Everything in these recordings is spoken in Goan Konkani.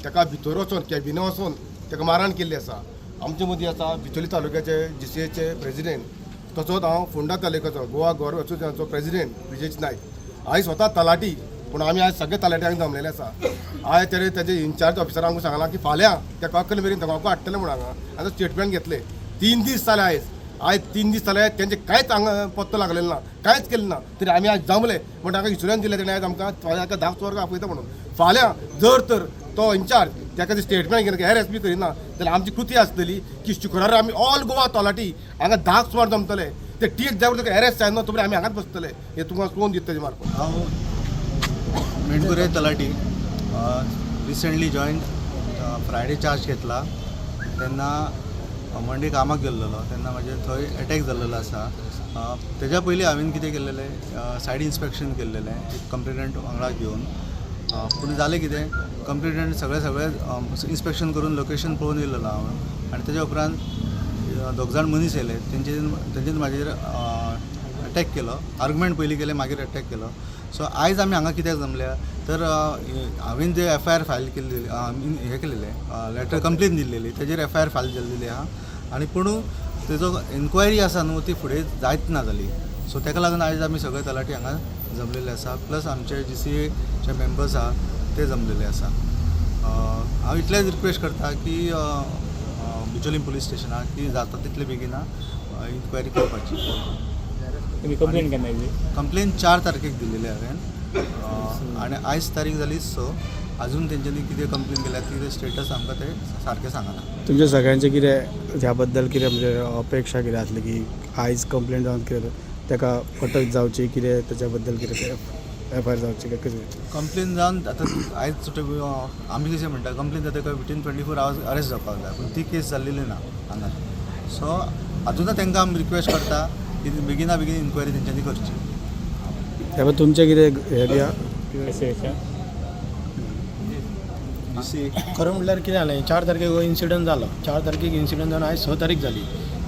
ताका भितर वचोन कॅबिना वचोन ताका मारहाण केल्ली आसा. आमचे मदीं आसा बिचोली तालुक्याचे जीसीएचे प्रेजिडेंट, तसोच हांव फोंडा तालुक्याचो गोवा गव्हर्नमेंट असोसिएशनाचो प्रेजिडेंट ब्रिजेश नायक. आयज स्वता तलाटी, पूण आमी आयज सगळे तलाटी हांगा जमलेले आसा. आयज तेणे तेजे इन्चार्ज ऑफिसरांक सांगलां की फाल्यां त्या अकल मेरेन ताका हाडटले म्हूण हांगा. आतां स्टेटमेंट घेतले. 3 दीस जाले आयज. आयज 3 दीस जाले, तेंचे कांयच हांगा पत्तो लागलेलो ना, कांयच केलें ना. तरी आमी आयज जमले म्हण ताका इन्शुरन्स दिलें. तेणें आयज आमकां फाल्यां 10 वर्गां आपयता म्हणून. फाल्यां जर तर तो इन्चार्ज ताका स्टेटमेंट घेवन एरेस्ट बी करिना जाल्यार आमची कृती आसतली की शुक्रारा आमी ऑल गोवा तलाटी हांगा 10 सुमार जमतले. ते टीक जाय ताका एरेस्ट जायना तो आमी हांगाच बसतले, हे तुमकां कळोवन दिता तेजे मार्फत. हांव मेणकुरे तलाटी, रिसंटली जॉईन. फ्रायडे चार्ज घेतला तेन्ना मंडे कामाक गेल्लेलो, तेन्ना म्हाजेर थंय एटॅक जाल्लेलो आसा. तेज्या पयलीं हांवें कितें केल्लेलें, सायड इन्स्पेक्शन केल्लेलें एक कंप्लेनंट वांगडा घेवन. पूण जालें कितें, कंप्लेनंट सगळें सगळें इन्स्पेक्शन करून लोकेशन पळोवन येयलेलो हांव आनी तेज्या उपरांत दोग जाण मनीस येयले, तेंच्यानी म्हाजेर अटॅक केलो. आर्ग्युमेंट पयलीं केलें, मागीर अटॅक केलो. सो आयज आमी हांगा कित्याक जमल्या तर हांवें जे एफआयआर फायल केल्ली, हें केलेलें, लेटर कंप्लेन दिल्लेली, तेजेर एफआयआर फायल जाल्लेली आहा आनी पूण तेजो एन्क्वायरी आसा न्हू, ती फुडें जायत ना जाली. सो तेका लागून आयज आमी सगळे तलाटी हांगा जमलेले आसा, प्लस आमचे जीसीएचे मेंबर्स आहा ते जमलेले आसा. हांव इतलेंच रिक्वेस्ट करता की बिचोलीम पुलीस स्टेशनाक की जाता तितले बेगिना इन्क्वायरी करपाची. तुम्ही कंप्लेन केन्ना दिली? कंप्लेन 4 तारखेक दिलेली हांवें आनी आयज तारीख जाली 6. अजून तेंच्यांनी कितें कंप्लेन केल्या, कितें स्टेटस आमकां ते सारकें सांगना. तुमच्या सगळ्यांचे कितें ह्या बद्दल कितें म्हणजे अपेक्षा कितें आसली की आयज कंप्लेन जावन कितें ताका अटक जावची, कितें ताच्या बद्दल कितें एफआयआर जावची काय कितें? कंप्लेन जावन आतां आयज आमी कशें म्हणटा, कंप्लेन जाता विथीन 24 आवर्स अरेस्ट जावपाक जाय, पूण ती केस जाल्लेली ना हांगा. सो आजुनूय तांकां आमी रिक्वेस्ट करता की बेगिना बेगीन इन्क्वायरी तेंच्यांनी करची. त्या बद्दल तुमचें कितें हें बी आहा? एसोसिएशन. जी. खरें म्हणल्यार कितें जालें, 4 तारखेक हो इन्सिडंट जालो. 4 तारखेक इन्सिडंट जावन आयज 6 तारीख जाली.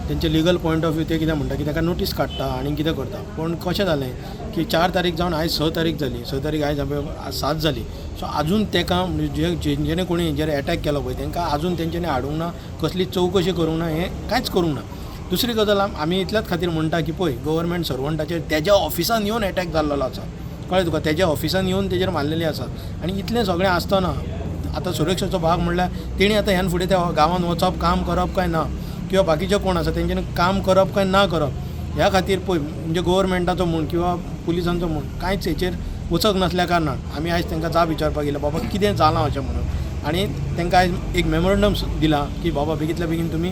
तेंचे लिगल पॉयंट ऑफ व्यू ते कितें म्हणटा की ताका नोटीस काडटा आनी कितें करता. पूण कशें जालें की 4 तारीख जावन आयज 6 तारीख जाली. 6 तारीख आयज आज 7 जाली. सो आजून ताका म्हणजे जेणे कोणी हेंचेर एटॅक केलो पळय, तांकां आजून तेंच्यांनी हाडूंक ना, कसली चवकशी करूंक ना, हें कांयच करूंक ना. दुसरी गजाल, आमी इतल्याच खातीर म्हणटा की पळय, गव्हर्मेंट सर्वंटाचेर तेज्या ऑफिसान येवन एटॅक जाल्लो आसा, कळ्ळें तुका? तेज्या ऑफिसान येवन तेजेर मारलेली आसा. आनी इतलें सगळें आसतना आतां सुरक्षेचो भाग म्हणल्यार तेणी आतां ह्यान फुडें त्या गांवांत वचप, काम करप काय ना, किंवा बाकीचे कोण आसा तेंच्यांनी काम करप काय ना करप, ह्या खातीर पळय म्हणजे गोवोरमेंटाचो म्हूण किंवा पुलिसांचो म्हूण कांयच हेचेर वचक नासल्या कारणान आमी आयज तांकां जाप विचारपाक गेले, बाबा कितें जालां अशें म्हणून. आनी तांकां आयज एक मेमोरंडम दिलां की बाबा बेगींतल्या बेगीन तुमी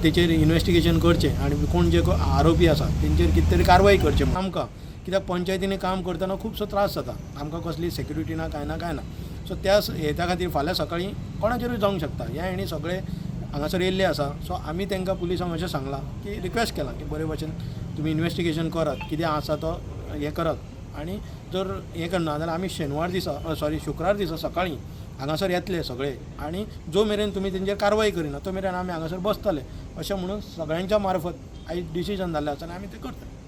तेचेर इन्वेस्टिगेशन करचें आनी कोण जे आरोपी आसा तेंचेर कितें तरी कारवाय करची. आमकां कित्याक पंचायतींनी काम करतना खुबसो त्रास जाता, आमकां कसली सेक्युरिटी ना, कांय ना, कांय ना. सो त्या हेच्या खातीर फाल्यां सकाळीं कोणाचेरूय जावंक शकता. ह्या हेणी सगळे हांगासर येयल्ले आसा. सो आमी तांकां पुलिसांक अशें सांगलां की रिक्वेस्ट केलां की बरे भशेन तुमी इन्वेस्टिगेशन करात, कितें आसा तो हें करात आनी जर हें करना जाल्यार आमी शेनवार दिसा, सॉरी, शुक्रार दिसा सकाळीं हांगासर येतले सगळे आनी जो मेरेन तुमी तेंचेर कारवाय करिना तो मेरेन आमी हांगासर बसतले, अशें म्हणून सगळ्यांच्या मार्फत आयज डिसिजन जाल्लें आसा आनी आमी तें करतले.